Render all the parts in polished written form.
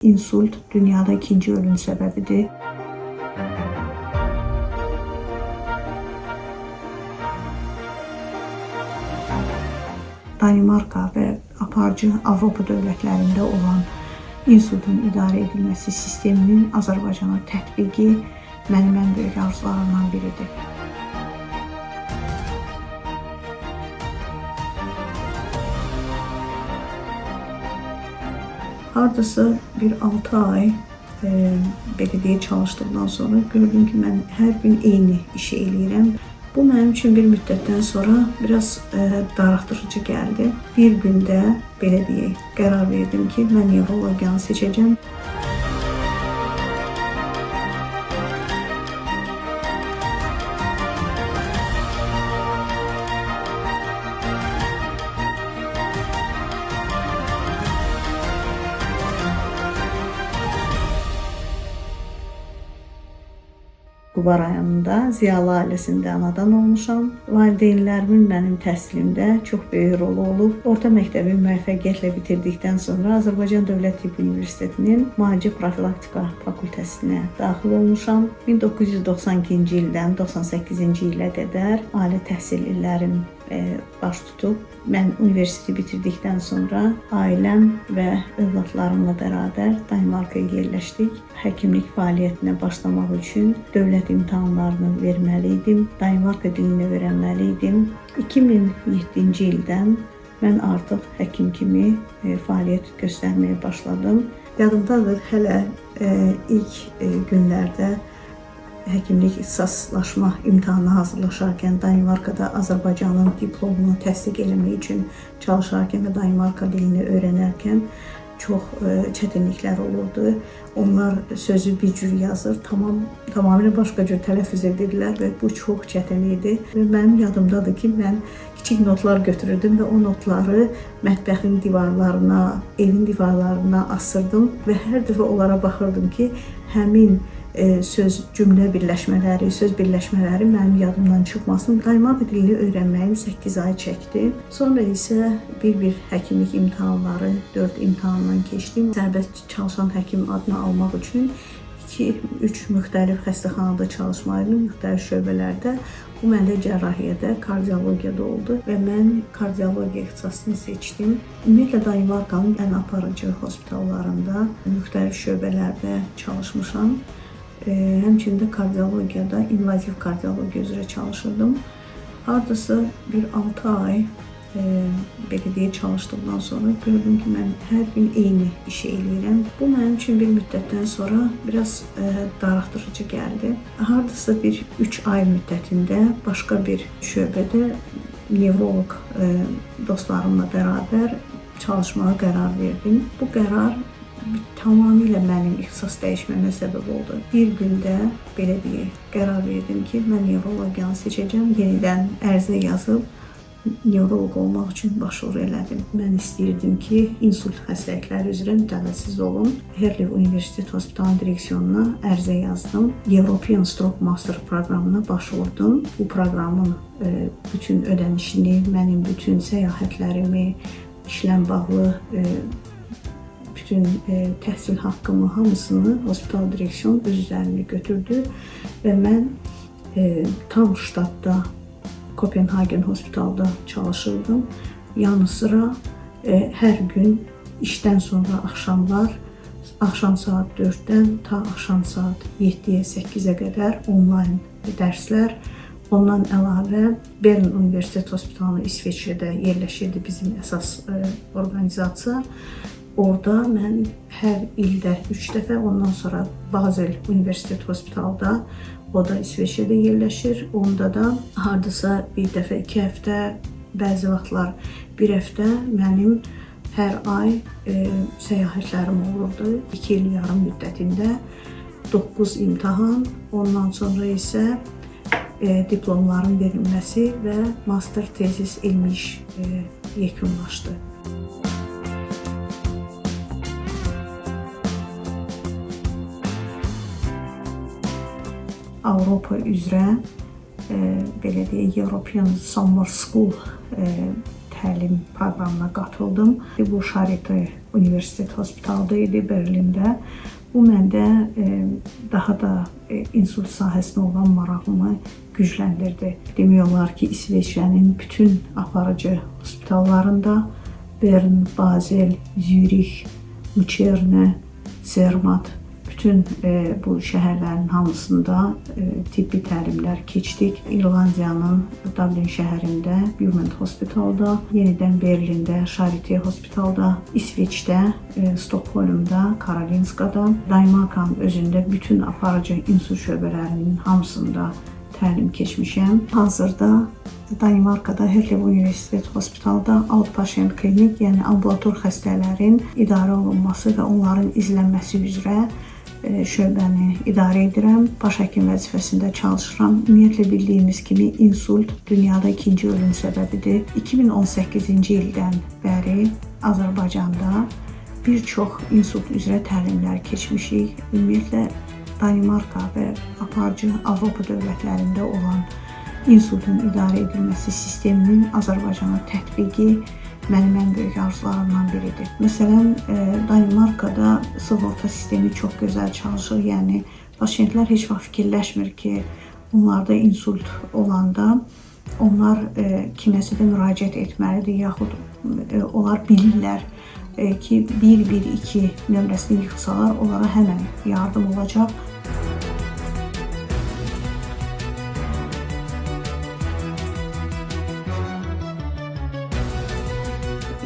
İnsult dünyada ikinci ölüm səbəbidir. Danimarka və aparıcı Avropa dövlətlərində olan insultun idarə edilməsi sisteminin Azərbaycana tətbiqi mənim ən böyük arzularımdan biridir. Hardasa bir 6 ay belə deyək çalışdıqdan sonra gördüm ki, mən hər gün eyni işi eləyirəm. Bu mənim üçün bir müddətdən sonra biraz darıxdırıcı gəldi. Bir gündə belə deyək, qərar verdim ki, mən nevrologiyanı seçəcəm. Quba rayonunda Ziyalı ailəsində anadan olmuşam. Valideynlərimin mənim təhsilimdə çox böyük rolu olub. Orta məktəbi müvəffəqiyyətlə bitirdikdən sonra Azərbaycan Dövlət Tibb Universitetinin müalicə profilaktika fakültəsinə daxil olmuşam. 1992-ci ildən 98-ci ilə qədər ali təhsil illərim baş tutub. Mən universiteti bitirdikdən sonra ailəm və övladlarımla bərabər Danimarkaya yerləşdik. Həkimlik fəaliyyətinə başlamaq üçün dövlət imtahanlarını verməli idim. Danimarka dilini öyrənməli idim. 2007-ci ildən mən artıq həkim kimi fəaliyyət göstərməyə başladım. Yadımdadır, hələ ilk günlərdə həkimlik ixtisaslaşma imtahanına hazırlaşarkən Danimarkada Azərbaycanın diplomunu təsdiq eləmək üçün çalışarkən və Danimarka dilini öyrənərkən çox çətinliklər olurdu. Onlar sözü bir cür yazır, tamamilə başqa cür tələffüz edirdilər və bu çox çətin idi. Və mənim yadımdadır ki, mən kiçik notlar götürürdüm və o notları mətbəxin divarlarına, evin divarlarına asırdım və hər dəfə onlara baxırdım ki, həmin söz cümlə birləşmələri, söz birləşmələri mənim yadımdan çıxmasın. Danimarka dilini öyrənməyim 8 ay çəkdi. Sonra isə bir-bir həkimlik imtahanları, 4 imtahandan keçdim. Sərbəst çalışan həkim adını almaq üçün 2-3 müxtəlif xəstəxanada çalışmalıydım, müxtəlif şöbələrdə. Bu məndə cərrahiyyədə, kardiologiyada oldu və mən kardiologiya ixtisasını seçdim. Ümumiyyətlə Danimarkanın ən aparıcı hospitallarında, müxtəlif şöbələrdə çalışmışam. Həmçinin də kardiologiyada, invaziv kardiologiya üzrə çalışırdım. Hardasa bir 6 ay belə deyək çalışdıqdan sonra gördüm ki, mən hər gün eyni işi eləyirəm. Bu mənim üçün bir müddətdən sonra biraz darıxdırıcı gəldi. Hardasa bir 3 ay müddətində başqa bir şöbədə nevroloq dostlarımla bərabər çalışmağa qərar verdim. Bu qərar tamamilə mənim ixtisas dəyişməmə səbəb oldu. Bir gündə belə deyək, qərar verdim ki, mən nevrologiyanı seçəcəm. Yenidən ərizə yazıb nevroloq olmaq üçün başvuru elədim. Mən istəyirdim ki, insult xəstəlikləri üzrə mütəxəssis olum. Herlev Universitet Hospitalının direksiyonuna ərizə yazdım. European Stroke Master proqramına başvurdum. Bu proqramın bütün ödənişini, mənim bütün səyahətlərimi, işlə bağlı bütün təhsil haqqımı hamısını hospital direksiyon öz üzərinə götürdü və mən tam ştatda Kopenhagen Hospitalda çalışırdım. Yanı sıra hər gün işdən sonra axşamlar axşam saat 4-dən ta axşam saat 7-yə, 8-ə qədər onlayn dərslər. Ondan əlavə Bern Universitet Hospitalının İsveçrədə yerləşirdi bizim əsas orqanizasiya. Orada mən hər ildə 3 dəfə, ondan sonra Basel Universitet Hospitalda, o da İsveçrədə yerləşir. Onda da hardasa bir dəfə 2 həftə, bəzi vaxtlar bir həftə mənim hər ay səyahətlərim olurdu. 2 il yarım müddətində 9 imtahan, ondan sonra isə diplomların verilməsi və master tezis elmi iş yekunlaşdı. Avropa üzrə belə deyək, European Summer School təlim proqramına qatıldım. Bu Charité Universitet Hospitalda idi Berlində. Bu məndə daha da insult sahəsinə olan marağımı gücləndirdi. Demək olar ki, İsveçrənin bütün aparıcı hospitallarında Bern, Basel, Zürih, Lucerne, Zermatt, bütün bu şəhərlərin hamısında tibbi təlimlər keçdik. İrlandiyanın Dublin şəhərində Beaumont Hospitalda, yenidən Berlində Charité Hospitalda, İsveçdə, Stokholmda, Karolinskada, Danimarkanın özündə bütün aparıcı insult şöbələrinin hamısında təlim keçmişəm. Hazırda Danimarkada Herlev Universitet Hospitalda outpatient klinik, yəni ambulator xəstələrin idarə olunması və onların izlənməsi üzrə şöbəni idarə edirəm. Baş həkim vəzifəsində çalışıram. Ümumiyyətlə bildiyimiz kimi insult dünyada ikinci ölüm səbəbidir. 2018-ci ildən bəri Azərbaycanda bir çox insult üzrə təlimlər keçmişik. Ümumiyyətlə Danimarka və aparıcı Avropa dövlətlərində olan insultun idarə edilməsi sisteminin Azərbaycana tətbiqi mənim ən böyük arzularımdan biridir. Məsələn, Danimarkada sığorta sistemi çox gözəl çalışır. Yəni pasientlər heç vaxt fikirləşmir ki, onlarda insult olanda onlar kiməsə də müraciət etməlidir, yaxud onlar bilirlər ki, 112 nömrəsini yığsalar onlara həmən yardım olacaq.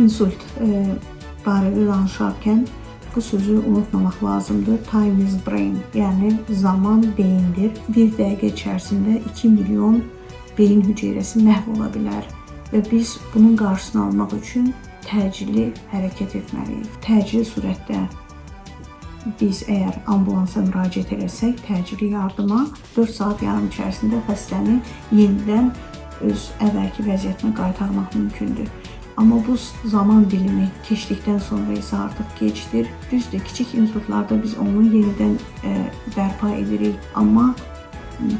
İnsult barədə danışarkən bu sözü unutmamaq lazımdır. Time is brain, yəni zaman beyindir. Bir dəqiqə içərisində 2 milyon beyin hüceyrəsi məhv ola bilər və biz bunun qarşısını almaq üçün təcili hərəkət etməliyik. Təcili surətdə biz əgər ambulansa müraciət eləsək, təcili yardıma 4 saat yarım içərisində xəstəni yenidən öz əvvəlki vəziyyətinə qaytarmaq mümkündür. Amma bu zaman dilimi keçdikdən sonra isə artıq gecdir. Düzdür, kiçik insultlarda biz onu yenidən bərpa edirik, amma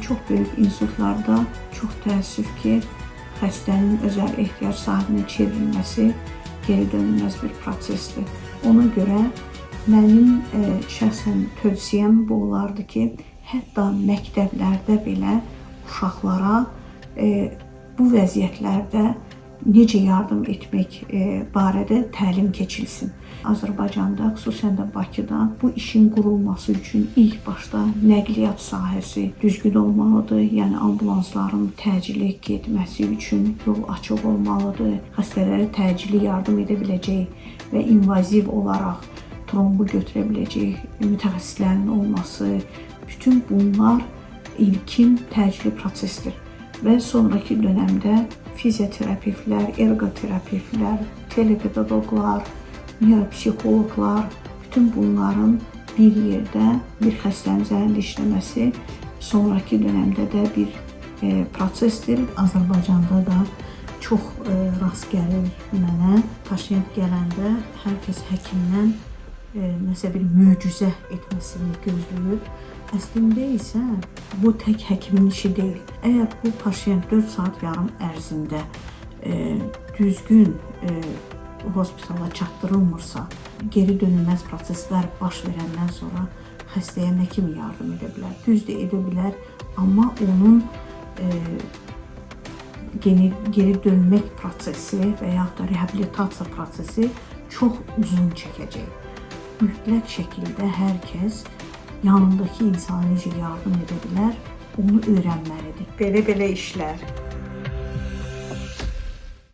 çox böyük insultlarda çox təəssüf ki, xəstənin özəl ehtiyac sahibinə çevrilməsi geri dönülməz bir prosesdir. Ona görə mənim şəxsən tövsiyəm bu olardı ki, hətta məktəblərdə belə uşaqlara bu vəziyyətlərdə necə yardım etmək barədə təlim keçilsin. Azərbaycanda, xüsusən də Bakıda bu işin qurulması üçün ilk başda nəqliyyat sahəsi düzgün olmalıdır. Yəni ambulansların təcili getməsi üçün yol açıq olmalıdır. Xəstələrə təcili yardım edə biləcək və invaziv olaraq trombu götürə biləcək mütəxəssislərin olması, bütün bunlar ilkin təcili prosesdir. Və sonraki dönəmdə fizioterapevtlər, ergoterapevtlər, telepedaqoqlar, neyropsixoloqlar, bütün bunların bir yerdə bir xəstənin üzərində işləməsi sonraki dönəmdə də bir prosesdir. Azərbaycanda da çox rast gəlir mənə. Pasient gələndə hər kəs həkimdən nəsə bir möcüzə etməsini gözləyir. Əslində isə bu tək həkimin işi deyil. Əgər bu pasient 4 saat yarım ərzində düzgün hospitala çatdırılmırsa, geri dönülməz proseslər baş verəndən sonra xəstəyə nə kimi yardım edə bilər? Düzdür, edə bilər, amma onun geri dönmək prosesi və yaxud da reabilitasiya prosesi çox uzun çəkəcək. Mütləq şəkildə hər kəs yanındakı insana necə yardım edə bilər, onu öyrənməlidir. Belə-belə işlər.